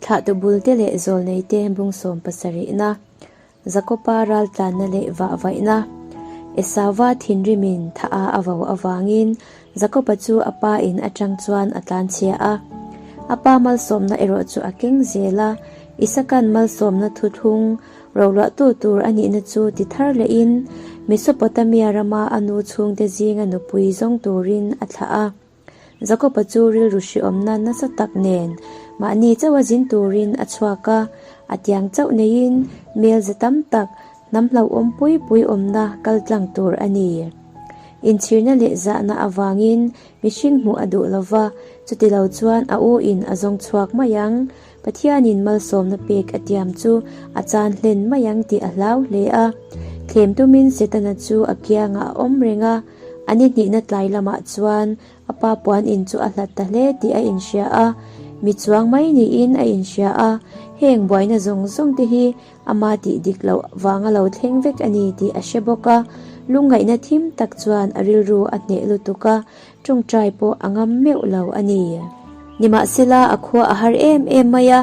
Thlahtu bulte leh zawlneite bung 70na, Jakoba raltlanna leh vahvaihna, Esauva thinrimin tha a a vo avangin Jakoba chu a pa in atang chuan a tlanchhia a. A pa malsawmna erawh chu a keng zel a, Isakan malsawmna thuthlung roluahtu tur a nihna chu ti thar lehin Mesopotamia rama a nu chhungte zinga nupui zawng turin a thlah a. Jakoba chu rilru hriawmna nasa tak nen mahni chauha zin turin a chhuak a, a tiang chauh neiin mel ze tam tak hnam hlauhawm pui pui awmna kal tlang tur a ni. Inchhirna leh zahna avangin mihring hmuh a duh lova, chutilo chuan a u in a zawng chhuak mai ang. Pathianin malsawmna pek a tiam chu a chan hlen mai ang tih a hlau hle a. Thlem tumin Setana chu a kiangah a awm reng a. A ni hnihna tlai lamah chuan a pa puan in chu a hlat ta hle tih a inhria a, mi chuang mai niin a inhria a, heng buaina zawng zawng te hi ama tih dik loh vanga lo thleng vek a ni tih a hre bawk a, lungngaihna thim tak chuan a rilru a hneh lutuk a, tawngtai pawh a ngam meuh lo a ni. Nimahsela a khua a har em em mai a,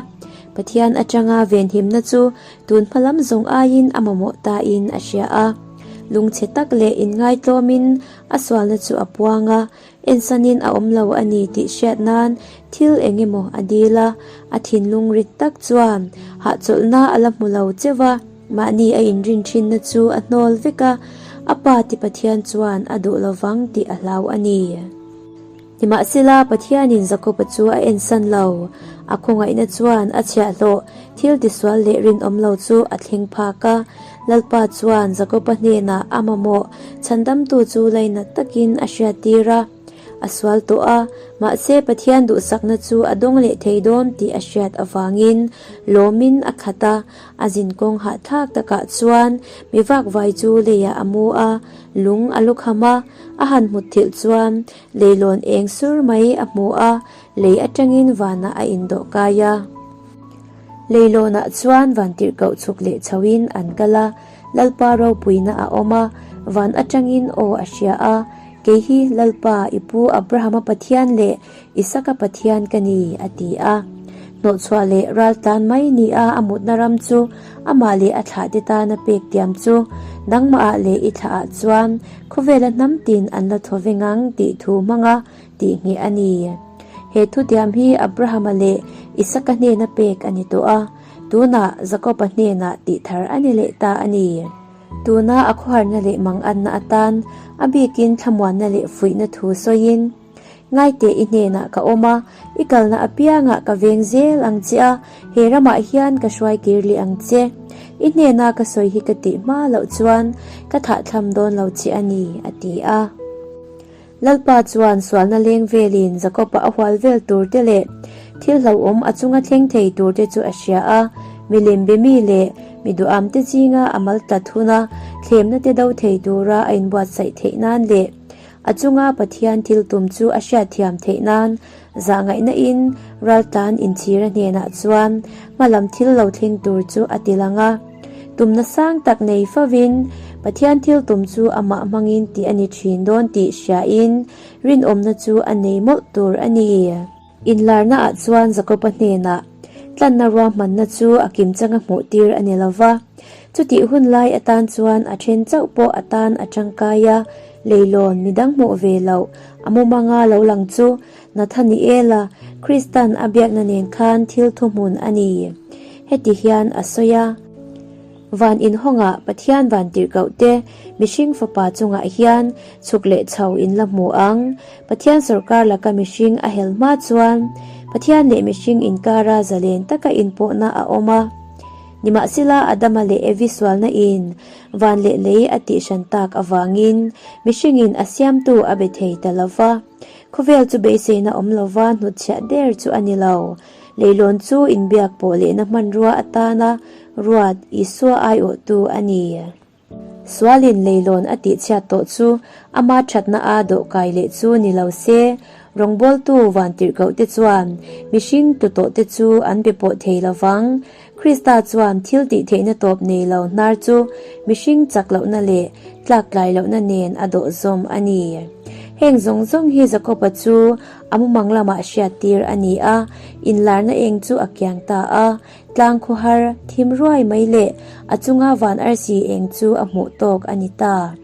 Pathian atanga venhimna chu tun hma lam zawng aiin a mamawh tain a hria a. Lungchhe tak leh inngaitlawmin a sualna chu a puang a, ensanin a awm lo a ni tih hriat nan thil eng emaw a dil a, a thinlung rit tak chuan hahchawlhna a la hmu lo cheu a, mahni a inrin thinna chu a hnawl vek a, a pa ti Pathian chuan a duh lovang tih a hlau a ni. Nimahsela, Pathianin Jakoba chu a ensan lo. A khawngaihna chuan a chhiahhlawh thil tisual leh rinawm lo chu a thleng phak a. Lalpa chuan Jakoba hnenah a mamawh chhandamtu chu lainat takin a hriattir a. A sual tawh a, mahse Pathian duhsakna chu a dawng leh thei dawn tih a hriat avangin lawmin a khat a. A zinkawng hahthlak takah chuan mi vakvai chu leiah a mu a, lung a lukham a. A han hmut thilh chuan leilawn eng sur mai a hmu a, lei atangin vanah a indawh kai a. Leilawnah chuan van tirhkoh chhuk leh chhoin an kal a, Lalpa ropuina a awm a, van atangin aw a hria a, Kei hi Lalpa, i pu Abrahama Pathian leh Isaka Pathian ka ni, a ti a. Hnawhchhuah leh raltlan mai nia a mutna ram chu amah leh a thlahte tana pek tiam chu nangmahah leh i thlahah chuan khawvela hnam tin an la thaw veng ang tih thu hmanga tih ngheh a ni. He thutiam hi Abrahama leh Isaka hnena pek a ni tawh a, tunah Jakoba hnenah tih thar a ni leh ta a ni. Tuna a khawharna leh manganna atan a bikin thlamuanna leh fuihna thu sawiin, Ngaiteh i hnenah ka awm a, i kalna apiangah ka veng zel ang che a, he ramah hian ka hruai kir leh ang che. I hnena ka sawi hi ka tih hma loh chuan ka thahthlam dawn lo che a ni, a ti a. Lalpa chuan sualna leng velin Jakob-a a hual vel tur te leh thil hlauhawm a chunga thleng thei tur te chu a hria a, milem be mi leh mi duham te zinga a mal tlat huna thlemna te do thei tura a inbuatsaih theih nan leh A chunga Pathian thil tum chu a hriatthiam theih nan zahngaihna in raltlan inchhira hnenah chuan hmalam thil lo thleng tur chu a ti lang a. Tumna sang tak nei fovin Pathian thil tum chu amah hmangin tih a ni thin dawn tih hriain rinawmna chu a nei mawlh tur a ni. Inlarna ah chuan Jakoba hnenah tlanna ruahmanna chu a kimchanga hmuh tir a ni lova. Chutih hun lai atan chuan a then chauh pawh a tan a tangkai a, leilawn midang hmuh ve loh a mumanga lo lang chu Nathaniela, Kristan a biakna nen khan thil thuhmun a ni. Heti hian a sawi a. Van inhawngah Pathian van tirhkoh te mihring fapa chungah hian chhuk leh chho in la hmu ang. Pathian sawrkar laka mihring a hel hma chuan Pathian leh mihring inkara zalen taka inpawhna a awm a. Nimahsela Adama leh Evi sualna in van leh lei a tihhran tak avangin mihringin a siamtu a be thei ta lova. Khawvel chu beiseina awm lova hnutchhiah der chu a ni lo. Leilawn chu inbiak pawh lehna hmanrua atana ruat Isua aiawhtu a ni. Sualin leilawn a tihchhiat tawh chu ama thatna a dawhkai leh chu ni lo se, rawngbawltu vantirhkohte chuan mihring tu tawhte chu an be pawh thei lo vang. Krista chuan thil tihtheihna tawp nei lo hnar chu mihring chak lohna leh tlaktlai lohna nen a dawh zawm a ni. Heng zawng zawng hi Jakoba chu a mumang lamah hriattir a ni a, inlarna eng chu a kiang ta a. Tlang khawhar thim ruai mai leh a chunga van arsi eng chu a hmuh tawk a ni ta.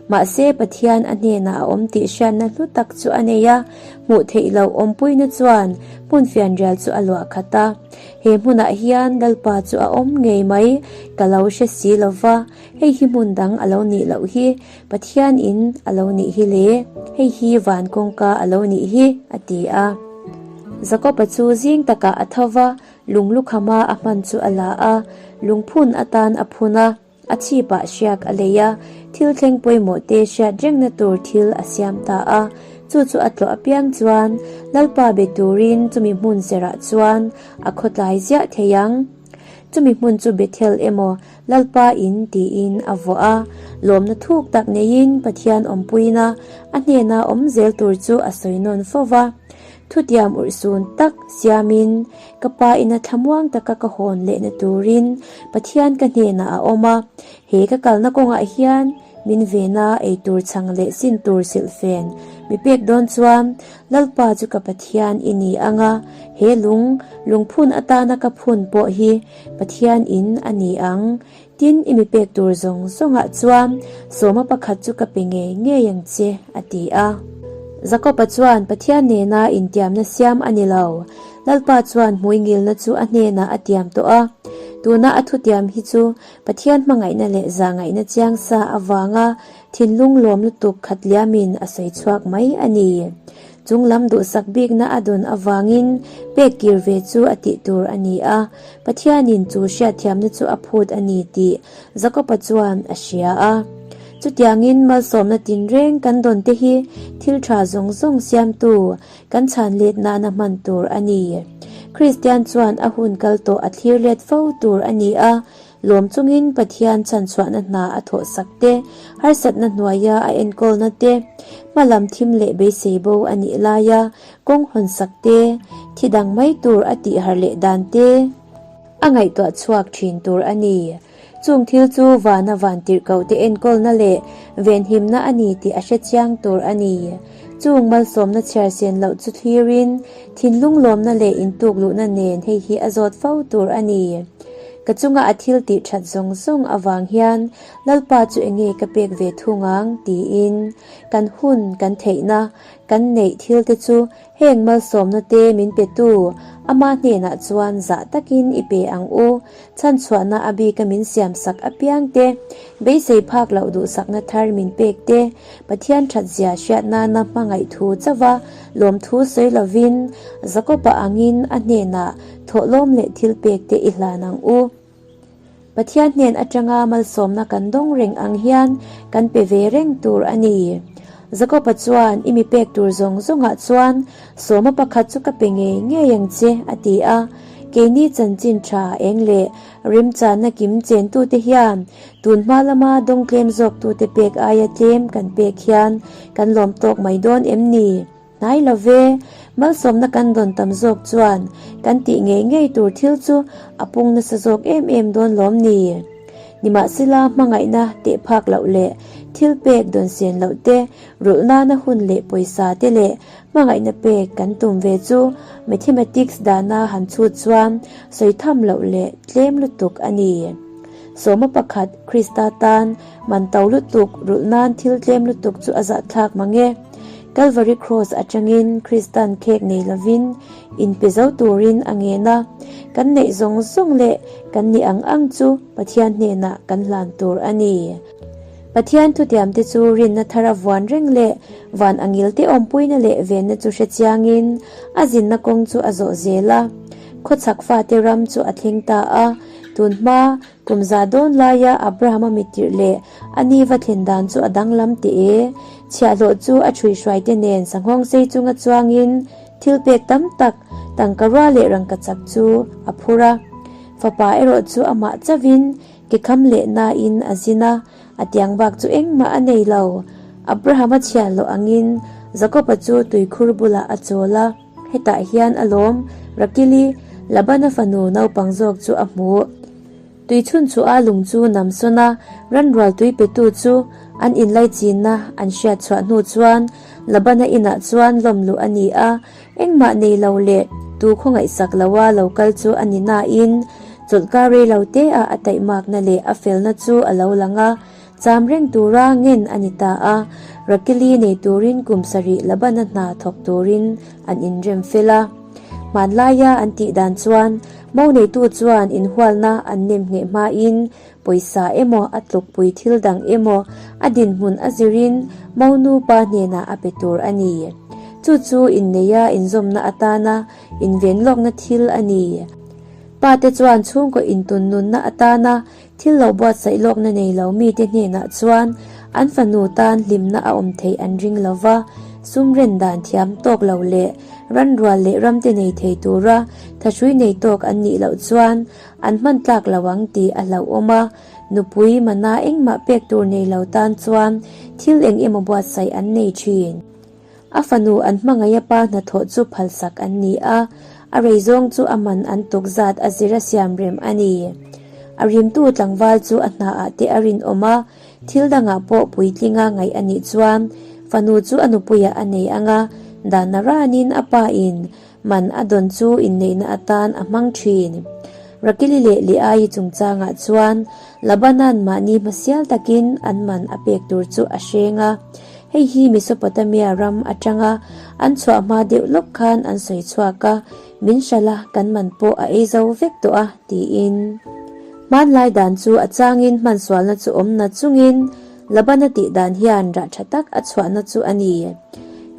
Mahse Pathian a hnenah a awm tih hriatna hlu tak chu a nei a, hmuh theih loh awmpuina chuan hmun fianrial chu a luah khat a. He hmunah hian Lalpa chu a awm ngei mai ka lo hre si lo va, hei hi hmun dang a lo nih loh hi, Pathian in a lo nih hi le, hei hi van kawngka a lo nih hi, a ti a. Jakoba chu zing takah a tho va, Lunglukhama a hman chu a la a, lungphun atan a phun a, a chhipah hriak a lei a, thil thleng pawimawh te hriat rengna tur thil a siam ta a. Chu chu a tlawh apiang chuan Lalpa be turin chumi hmun serah chuan a khawtlai ziah thei ang. Chumi hmun chu Bethel emaw Lalpa in tiin a vuah a, lawmna thuk tak neiin Pathian awmpuina a hnena awm zel tur chu a sawi nawn fo va. Thutiam urhsun tak siamin ka pa ina thlamuang taka ka hawn lehna turin Pathian ka hnenah a awm a, he ka kalna kawngah hian min vena eitur chhang leh sin tur silhfen mi pek dawn chuan Lalpa chu ka Pathian i ni ang a, he lung lungphun atana ka phun pawh hi Pathian in a ni ang. Tin, i mi pek tur zawng zawngah chuan sawma pakhat chu ka pe ngei ngei ang che, a ti a. Jakoba chuan Pathian nena intiamna siam a ni lo. Lalpa chuan hmuingilna chu a hnenah a tiam tawh a. Tuna a thutiam hi chu Pathian hmangaihna leh zahngaihna chiang sa avanga thinlung lawm lutuk khat liamin a sawi chhuak mai a ni. Chung lam duhsak bikna a dawn avangin pek kir ve chu a tih tur a ni a, Pathianin chu hriatthiamna chu a phut a ni tih Jakoba chuan a hria a. Chutiangin malsawmna tinreng kan dawn te hi thil tha zawng zawng siamtu kan chhan let nana hman tur a ni. Kristian chuan a hun kal tawh a thlir let fo tur a ni a, Lawm chungin Pathian chhanchhuahna hna a thawhsak te, harsatna hnuaia a enkawlna te, hmalam thim leh beisei bo a nih laia kawng hawnsak te, thi dang mai tur a tih har leh dan te a ngaihtuah chhuak thin tur a ni. Chung thil chu vana vantirhkoh te enkawlna leh venhimna a ni tih a hre chiang tur a ni. Chung malsawmna chhiarsen loh chu thlirin thinlung lawmna leh intukluhna nen hei hi a zawt fo tur a ni. Ka chunga a thil tih that zawng zawng avang hian Lalpa chu enge ka pek ve thung ang tiin kan hun kan theihna kan neih thil te chu heng malsawmna te min pe tu ama hnenah chuan zah takin i pe ang u. Chhanchhuahna a bika min siamsak apiang te, beisei phak loh duhsakna thar min pek te, Pathian that zia hriat nana hmangaih thu chauha lawmthu sawi lovin Jakoba angin a hnenah Thawhlawm leh thilpek te i hlan ang u. Pathian hnen atanga malsawmna kan dawng reng ang hian kan pe ve reng tur a ni. Jakoba chuan i mi pek tur zawng zawngah chuan sawma pakhat chu ka pe ngei ngei ang che a ti a. Keini chanchin tha eng leh remchanna kim chentute hian tun hma lama dawng tlem zawktute pek aia tlem kan pek hian kan lawm tawk mai dawn em ni? Hnai lo ve, malsawmna kan dawn tam zawk chuan kan tih ngei ngei tur thil chu a pung nasa zawk em em dawn lawm ni? Nimahsela hmangaihna teh phak loh leh thil pek dawn sen loh te, rulh nana hun leh pawisa te leh hmangaihna pek kan tum ve chu mathematics dana han chhut chuan sawi tham loh leh tlem lutuk a ni. Sawma pakhat Krista tan man to lutuk rulh nan thil tlem lutuk chu a zahthlak mang e. Calvary Cross atangin Kristan khek nei lovin inpe zo turin a ngen a, kan neih zawng zawng leh kan nih ang ang chu Pathian hnenah kan hlan tur a ni. Pathian thutiamte chu rinna thar a vuan reng leh van angilte awmpuina leh venna chu hre chiangin a zinna kawng chu a zawh zel a. Khawchhak fate ram chu a thleng ta a, tun hma Kum za dawn laia Abrahama mittirh leh a ni va thlen dan chu a danglam teh e. Chhiahhlawh chu a ṭhuihhruaite nen sanghawng sei chunga chuangin thil pek tam tak, tangka rua leh rangkachak chu a phur a. Fapa erawh chu amah chauhin ke kham leh nain a zin a, a tiang bak chu engmah a nei lo. Abrahama chhiahhlawh angin Jakoba chu tuikhur bulah a chawl a. Hetah hian a lawm, Rakili, Labana fanu naupang zawk chu a hmu. Tui chhun chu a lung chu nam sawn a, ranrual tui petu chu An inlaichinna an hriat chhuah hnu chuan Labana inah chuan lawm luh a ni a, engmah nei lo leh tu khawngaihsak loa lo kal chu a ni nain chawlhkar rei lo te ah a taihmakna leh a felna chu a lo lang a, cham reng tura ngen a ni ta a, Rakili nei turin kum sarih Labana hna thawk turin an inrem fel a. Hmanlaia an tih dan chuan mo neitu chuan inhualna an nem ngheh hmain Pawisa emaw a tlukpui thil dang emaw a dinhmun a zirin monu pa hnenah a pe tur a ni. Chu chu inneia inzawmna atana inven lawkna thil a ni. Pa te chuan chhungkaw intun nunna atana thil lo buatsaih lawkna nei lo mite hnenah chuan an fanu tan hlimna a awm theih an ring lo va, sum ren dan thiam tawk lo leh ranrual leh ramte nei thei tura thahrui nei tawk an nih loh chuan An hman tlak lo ang tih a hlauhawm a, nupui mana engmah pek tur nei lo tan chuan thil eng emaw buatsaih an nei thin. A fanu an hmangaih a pa hnathawh chu phalsak an ni a, a rei zawng chu a man an tuk zat a zir a siam rem a ni. A rimtu tlangval chu a hnaah te a rinawm a, thil dangah pawh puitlinga ngaih a nih chuan fanu chu a nupuiah a nei ang a, dan a ranin a pa in Man a dawn chu inneihna atan a hmang thin. Rakili leh Leaii chungchangah chuan Labana'n mahni hmasial takin an man a pek tur chu a hreng a. Hei hi Mesopotamia ram atanga an chhuah hma deuh lawk khan an sawi chhuak a, min hralh a, kan man pawh a ei zo vek tawh a, tiin. Hmanlai dan chu a changin hmansualna chu awm na chungin Labana tih dan hian rah tha tak a chhuahna chu a ni.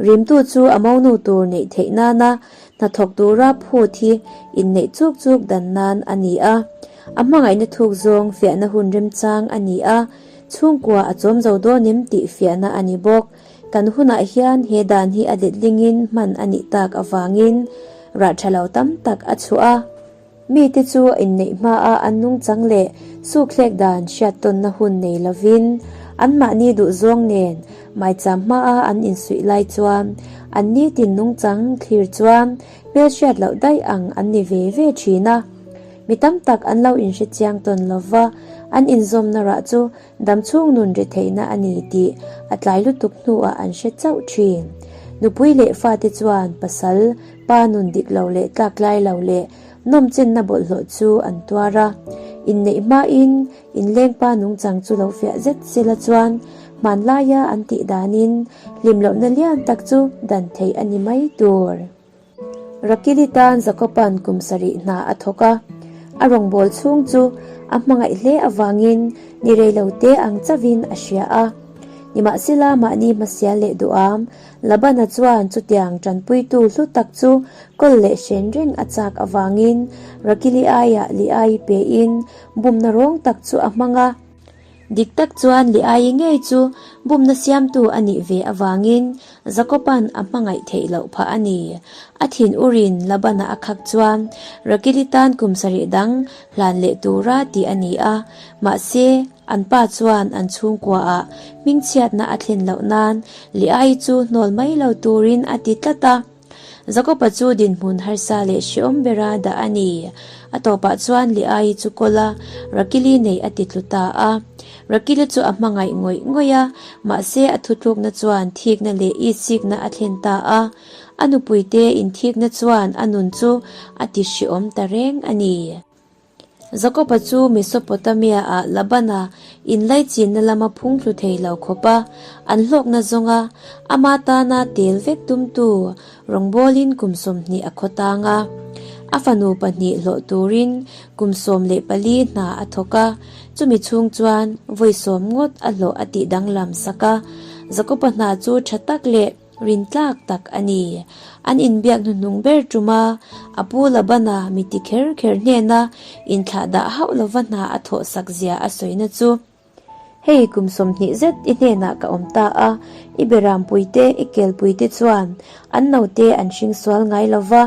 Rimtu chu a monu tur neih theih nana hnathawk tura phut hi inneih chuk chuk dan nan a ni a. A hmangaihna thuk zawng fiahna hun remchang a ni a, chhungkua a chawm zo dawn em tih fiahna a ni bawk. Kan hunah hian he dan hi a letlingin hman a nih tak avangin rah tha lo tam tak a chhuah a. Mite chu inneih hmaa an nungchang leh sukthlek dan hriattawnna hun nei lovin, anmahni duhzawng nen maicham hmaa an insuih lai chuan an nitin nungchang thlir chuan hmelhriat loh daih ang an ni ve ve thin a. Mi tam tak an lo inhre chiang tawn lova, an inzawmna rah chu Damchhung nun ri theihna a ni tih a tlai lutuk hnuah an hre chauh thin. Nupui leh fate chuan pasal, pa nun dik lo leh tlak lai lo leh nawmchenna bawlhhlawh chu an tuar a. Inneih hmain inlengpa nungchang chu lo fiah zet sela chuan hmanlaia an tih danin hlim lohna lian tak chu dan theih a ni mai tur. Rakili tan Jakoba'n kum sarih hna a thawk a, a rawngbâwl chhûng chu a hmangaih hle avângin ni rei lo te ang chauhin a hria a. Nimahsela mahni hmasial leh duham, Labana chuan chutiang ṭanpuitu hlu tak chu kawl leh hren reng a châk avângin Rakili aiah Liai pein bumna râwng tak chu a hmang a. Dik tak chuan Leaii ngei chu bumna siamtu a nih ve avangin Jakoba'n a hmangaih theih loh phah a ni. A thin urin Labana a khak chuan Rakili tan kum sarih dang hlan leh tura tih a ni a, mahse an pa chuan an chhungkuaah hmingchhiatna a thlen loh nan Leaii chu hnawl mai lo turin a ti tlat a. Jakoba chu dinhmun harsa leh hrehawm bera dah a ni. A tawpah chuan Leaii chu kawl a, Rakili nei a ti tlu ta a. Rakili chu a hmangaih ngawih ngawih a, mahse a thutlukna chuan thikna leh itsikna a thlen ta a. A nupuite inthikna chuan a nun chu a ti hrehawm ta reng a ni. Jakoba chu Mesopotamia-ah Labana inlaichinna lama phung thlu thei lo khawpa an hlawkna zawnga ama tana tel vek tumtu rawngbawlin kum 20 a khaw tang a. A fanu pahnih hlawh turin kum 14 hna a thawk a, chumi chhung chuan vawi sawm ngawt a hlawh a tih danglam sak a. Jakoba hna chu tha tak leh Rintlak tak a ni. An inbiak hnuhnung ber ṭuma a pu Labana mi ti kher kher hnena inthlah dah hauh lova hna a thawh sak zia a sawina chu, Hei kum 20 zet i hnenah ka awm ta a, i berampuite, i kelpuite chuan an naute an hring sual ngai lova,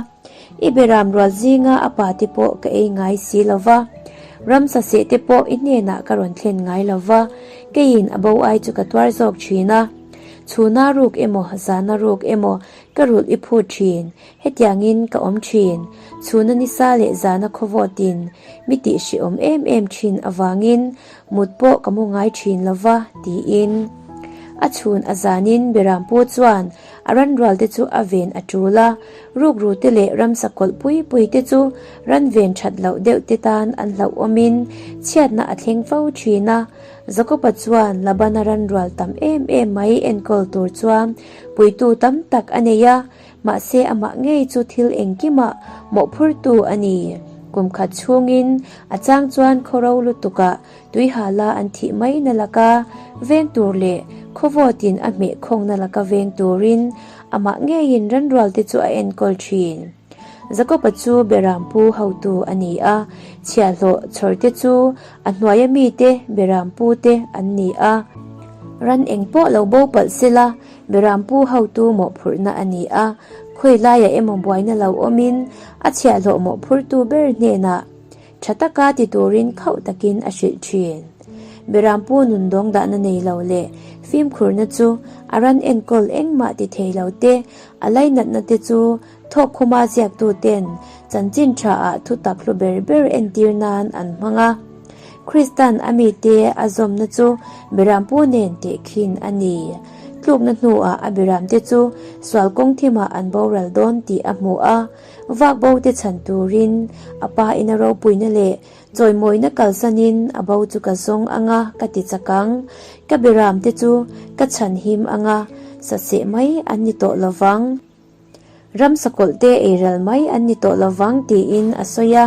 i beram rual zinga a pate pawh ka ei ngai si lova, ramsa sehte pawh i hnenah ka rawn thlen ngai lova, keiin a bo ai chu ka tuar zawk ṭhin a. Chhuna ruk emaw, zana ruk emaw ka rulh i phut thin. Hetiangin ka awm thin. Chhuna nisa leh zana khawvawtin mi tihhrehawm em em thin avangin mut pawh ka mu ngai thin lo va, tiin. A chhun a zanin Berampu chuan a ranrualte chu a ven a tul a, rukrute leh ramsa kawlh pui pui te chu ran ven that loh deuh te tan an hlauhawmin chhiatna a thleng fo thin a. Jakoba chuan Labana ranrual tam em em mai enkawl tur chuan puitu tam tak a nei a, mahse amah ngei chu thil engkimah mawhphurtu a ni. Kum khat chhungin a chang chuan khawro lutukah Tuihala an thih mai na laka veng tur leh khawvawtin a hmeh khawngna laka veng turin amah ngeiin ranrualte chu a enkawl thin. Jakoba chu Berampu hotu a ni a, chhiahhlawh chhawrte chu a hnuaia mite Berampu te an ni a. Ran eng pawh lo bo palh sela Berampu hotu mawhphurhna a ni a, khawi laiah emaw buaina lo awmin a chhiahhlawh mawhphurtu ber hnenah Tha taka ti turin khauh takin a hrilh thin. Berampu nun dawng dahna nei lo leh fimkhurna chu a ran enkawl engmah ti thei lo te, a lainatna te chu thawkkhuma ziaktu ten chanchin tha ah thu tak hlu ber ber entir nan an hmang a. Kristan a mite a zawmna chu Berampu nen tehkhin a ni. Tlukna hnuah a beramte chu sual kawng thimah an boral dawn tih a hmu a. Vak bo te chhan turin a pa in a ropuina leh chawimawina kalsanin a bo chu ka zawng anga ka ti chak ang. Ka beram te chu ka chhan him anga saseh mai an ni tawh lovang. Ram sakawlh te eiral mai an ni tawh lovang tiin a sawi a.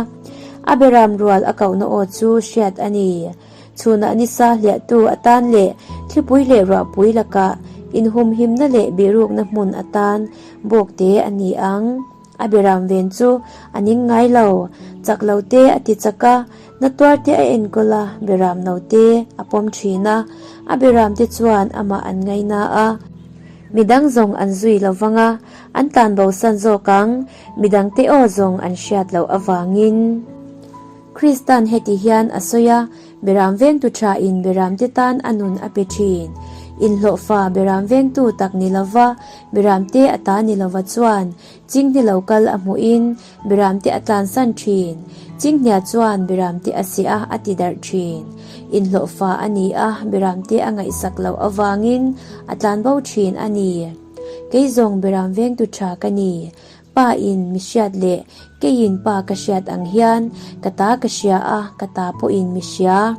A beram rual a kohna aw chu hriat a ni. Chhunah nisa hliahtu atan leh thlipui leh ruahpui lakah inhumhimna leh bihrukna hmun atan bawkte a ni ang. A beram ven chu a ning ngai lo, chak lo te a ti chak a, na tuar te a enkawl a, beram no te a pawm thin a, a beram te chuan amah an ngaina a. Midang zawng an zui lo vang a, an tlan bosan zawk ang, midangte aw zawng an hriat loh avangin. Kristan heti hian a sawi a, Beram vengtu thain beramte tan a nun a pe thin. Inhlawhfa beram vengtu tak ni lova, beramte a ta ni lova chuan chinghne lo kal a hmuhin beramte a tlansan thin. Chinghnia chuan beramte a seh a, a ti darh thin. Inhlawhfa a ni a, beramte a ngaihsak loh avangin a tlanbo thin a ni. Kei zawng beram vengtu tha ka ni. Pa in mi hriat leh keiin pa ka hriat ang hian ka ta ka hria a, ka ta pawhin mi hria.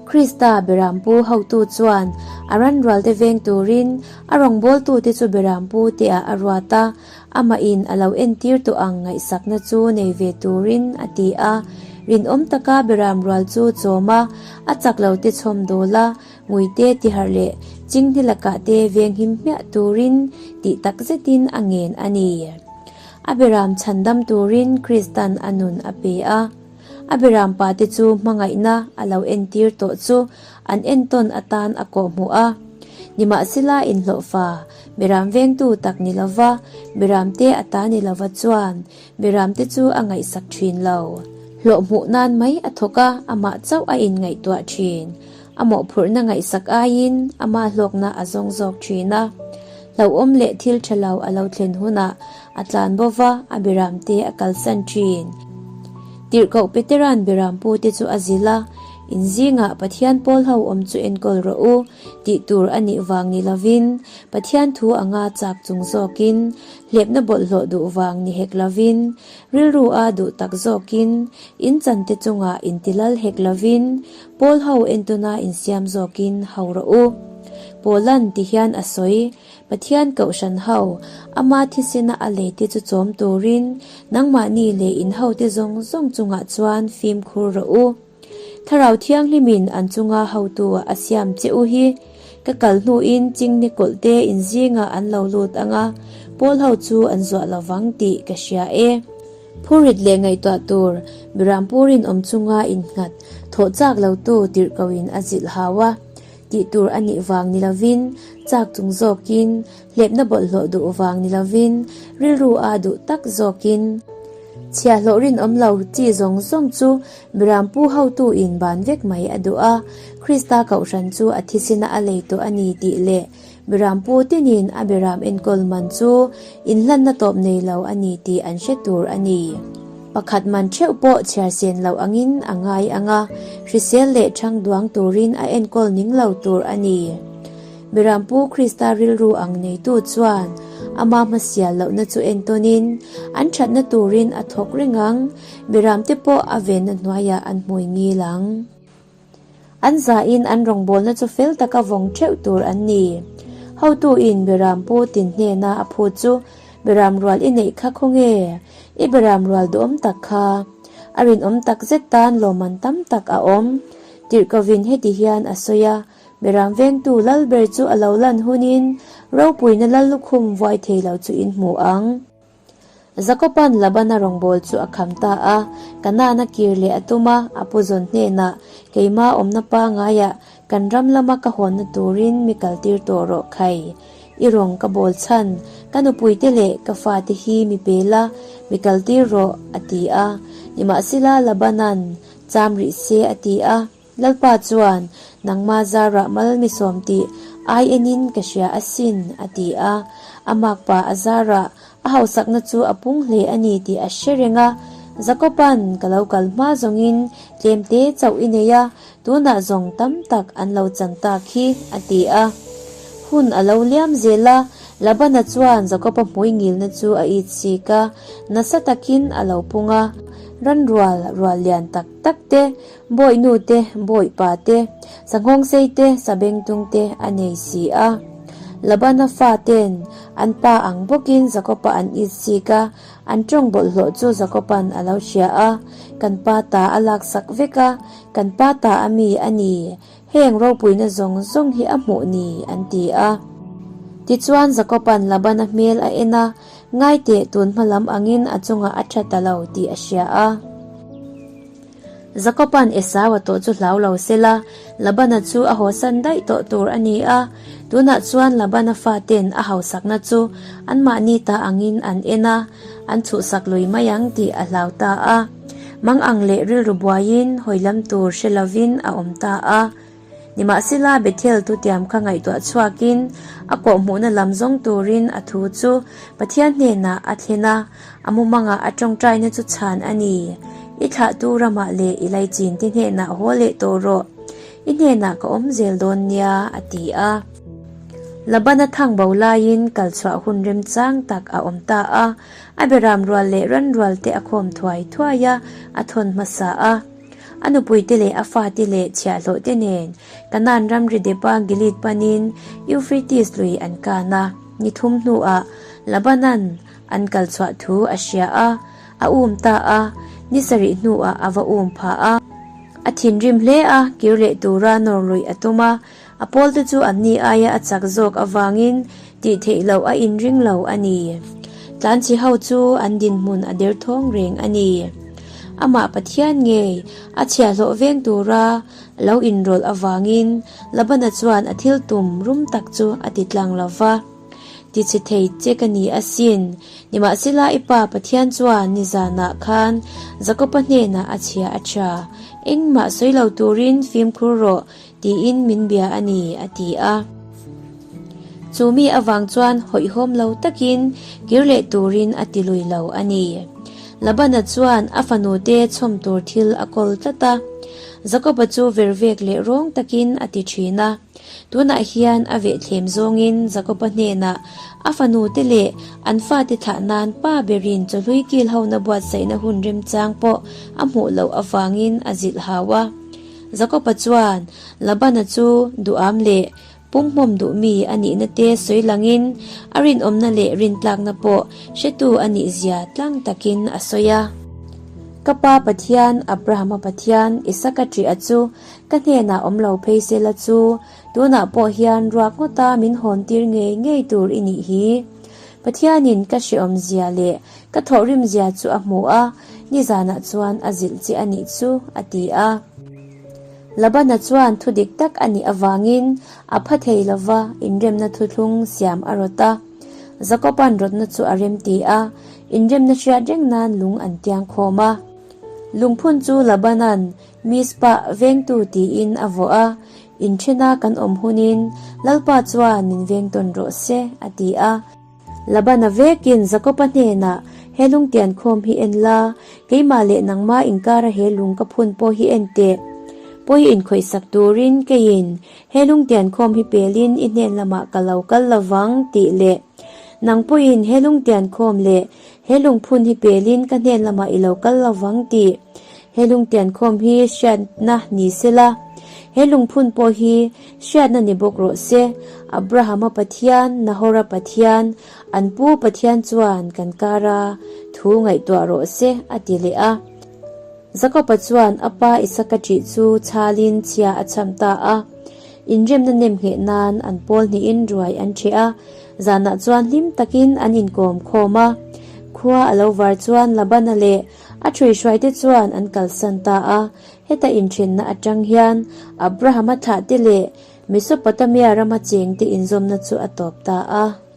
Krista Berampu hotu chuan a ranrualte veng turin a rawngbawltute chu Berampu teah a ruat a, amahin a lo entir tawh ang ngaihsakna chu nei ve turin a ti a. Rinawm taka Beram rual chu chawm a, a chak lote chhawm dawl a, Nguite tiharh leh chinghne lakah te venghim hmiah turin tih tak zetin a ngen a ni. A beram chhandam turin Kristan a nun a pe a. A beram pate chu hmangaihna a lo entir tawh chu an entawn atan a kawhhmuh a. Nimahsela inhlawhfa, beram vengtu tak ni lova, beramte a ta ni lova chuan beramte chu a ngaihsak thin lo. Hlawh hmuh nan mai a thawk a, amah chauh a inngaihtuah thin. A mawhphurhna ngaihsak aiin ama hlawkna a zawng zawk thin a. Hlauhawm leh thil tha lo a lo thlen hunah a tlan bo va, a biramte a kalsan thin. Tirhkoh Petera'n birampute chu a zilh a, In zingah Pathian pawl ho awm chu enkawl rawh u, tih tur a nih vang ni lovin, Pathian thu anga chak chung zawkin, hlepna bawlhhlawh duh vang ni hek lovin, rilru a duh tak zawkin, in chante chungah intilal hek lovin, Pawl ho entawna insiam zawkin ho rawh u. Pawlan ti hian a sawi, Pathian kohhran ho, ama thisena a leite chu chawm turin nangmahni leh in hote zawng zawng chungah chuan fimkhur rawh u. Thlarau Thianghlimin an chunga hotu a siam che u hi. Ka kal hnuin chingni kawlhte in zingah an lo lut ang a, Pawl ho chu an zuah lovang tih ka hria e. Phurit leh ngaihtuah tur Birampur inawm chunga innghat thawh chak lotu tirhkohin a zilh hau a, tih tur a nih vang ni lovin, chak chung zawkin, hlepna bawlhhlawh duh vang ni lovin, rilru a duh tak zawkin. Chhiahhlawh rinawm lo chi zawng zawng chu Birampu hotu in ban vek mai a duh a, Krista kohhran chu a thisina a lei tawh a ni tih leh. Beram pu tinin a beram enkawl man chu inhlanna tawp nei lo a ni tih an hre tur a ni. Pakhat man theuh pawh chhiar sen loh angin a ngai ang a, hrisel leh thang duang turin a enkawl ning lo tur a ni. Beram pu Krista rilru ang neitu chuan ama hmasial lohna chu entawnin an thatna turin a thawk reng ang, beramte pawh a venna hnuaiah an hmui ngil ang. An zahin an rawngbawlna chu fel taka vawng theuh tur an ni. Hotuin Beram pu tin hnena a phut chu, Beram rual i neih kha khawnge? I beram rual duhawm tak kha. A rinawm tak zet tan lawmman tam tak a awm. Tirhkovin heti hian a sawi a, Beram vengtu lal ber chu a lo lan hunin ropuina lal lukhum vuai thei lo chu in hmu ang. Jakoba'n Labana rawngbâwl chu a kham ta a, Kanaan a kir leh a tum a, a pu zawn hnênah, Keima awmna pangaiah kan ram lama ka hawnna tûrin mi kaltîr tawh rawh khai. I rawng ka bâwl chhan, ka nupuite leh ka fate hi mi pe la, mi kaltîr rawh, a ti a. Nimahsela Labana'n, Châm rih se, a ti a. Lalpa chuan, Nangma zarah mal mi sawm tih ai enin ka hria asin, a ti a. A makpa a zarah a hausakna chu a pung hle a ni tih a hre reng a. Jakoba'n, Ka lo kal hma zawngin tlemte chauh i nei a, tunah zawng tam tak an lo chan tak hi, a ti a. Hun a lo liam zel a, Labana chuan Jakoba hmui ngilna chu a it sik a, nasa takin a lo pung a. Ranrual rual lian tak tak te, Bawihnu te, bawihpa te, sanghawngsei te, sabengtung te a nei si a. Labana fa ten an pa ang bawkin Jakoba an it sik a, an tawng bawlhhlawh chu Jakoba'n a lo hria a, Kan pa ta a laksak vek a, kan pa ta a mi a ni, heng ropuina zawng zawng hi a hmuh ni, an ti a. Tichuan Jakoba'n Labana hmel a en a, Ngaiteh tun hma lam angin a chungah a tha ta lo tih a hria a. Jakoba'n Esau-a tawh chu hlau lo se la, Labana chu a hawsan daih tawh tur a ni a. Tunah chuan Labana fate'n a hausakna chu anmahni ta angin an en a, an chhuhsak lui mai ang tih a hlau ta a. Mangang leh rilru buaiin hawi lam tur hre lovin a awm ta a. Nimahsela, Bethel tutiam kha ngaihtuah chhuakin a kawhhmuhna lam zawng turin a thu chu Pathian hnenah a thlen a, a mumangah a tawngtaina chu chhan a ni. I thlahtu ramah leh i laichin te hnenah haw leh tawh rawh. I hnenah ka awm zel dawn nia, a ti a. Labana thang bo laiin kal chhuah hun remchang tak a awm ta a, a beram rual leh ran rual te a khawm thuai thuai a, a thawn hmasa a. A nupuite leh a fate leh chhiahhlawhte nen Kanaan ramri depa Gilead panin Euphrates lui an kan a. Ni thum hnuah Labanan an kal chhuah thu a hria a, a um ta a, ni sarih hnuah a va um phah a. A thinrim hle a, kir leh tura nawr luih a tum a, a pawlte chu anni aia a chak zawk avangin tih theih loh a inring lo a ni. Tlanchhi ho chu an dinhmun a derthawng reng a ni. Amah Pathian ngei a chhiahhlawh veng tura lo inrawlh avangin Labana chuan a thil tum rum tak chu a ti tlang lo va. Tichhe thei che ka ni asin. Nimahsela i pa Pathian chuan nizanah khan Jakoba hnenah a chhia a tha. Engmah sawi lo turin fimkhur rawh tiin min bia a ni, a ti a. Chu mi avang chuan hawihhawm lo takin kir leh turin a ti lui lo a ni. Labana chuan a fanute chhawm tur thil a kawl tlat a. Jakoba chu vervek leh rawng takin a ti thin a. Tunah hian a vehthlem zawngin Jakoba hnenah a fanute leh an fate thlah nan pa berin chawhlui kil hona buatsaihna hun remchang pawh a hmuh loh avangin a zilh hau a. Jakoba chuan Labana chu duham leh pumhmawm duh mi a nihna te sawi langin a rinawmna leh rintlakna pawh hretu a nih zia tlang takin a sawi a. Ka pa Pathian, Abrahama Pathian, Isaka ṭiha chu ka hnenah awm lo phei se la chu tunah pawh hian ruak ngawta min hawn tir ngei ngei tur i nih hi. Pathianin ka hrehawmzia leh ka thawhrimzia chu a hmu a, nizanah chuan a zilh che a nih chu, a ti a. Labana chuan thu dik tak a nih avangin a pha thei lo va, inremna thuthlung siam a rawt a. Jakoba'n rawtna chu a remti a, inremna hriat reng nan lung an tiang khawm a. Lungphun chu Labana'n Mizpah vengtu tiin a vawh a. Inthena kan awm hunin Lalpa chuan min veng tawn rawh se, a ti a. Labana vekin Jakoba hnenah, He lungtian khawm hi en la, keimah leh nangma inkara he lung ka phun pawh hi en teh. Pawi inkhawihsak turin keiin he lungtian khawm hi pelin i hnen lamah ka lo kal lovang tih leh nang pawhin he lungtian khawm leh he lungphun hi pelin ka hnen lamah i lo kal lovang tih he lungtian khawm hi hriatna ni sela, he lungphun pawh hi Hriatna ni bawk rawh se, Abrahama Pathian, Nahora Pathian, an pu Pathian chuan kan kara thu ngaihtuah rawh se, a ti leh a. Jakoba chuan a pa Isaka ṭih chu chhalin chhia a chham ta a. Inremna nem ngheh nan an pawl hnihin ruai an ṭheh a, zanah chuan hlim takin an inkawm khawm a. Khua a lo var chuan Labana leh a ṭhuihruaite chuan an kalsan ta a, Heta inthenna atang hian Abrahama thlahte leh Mesopotamia rama chengte inzawmna chu a tawp ta a.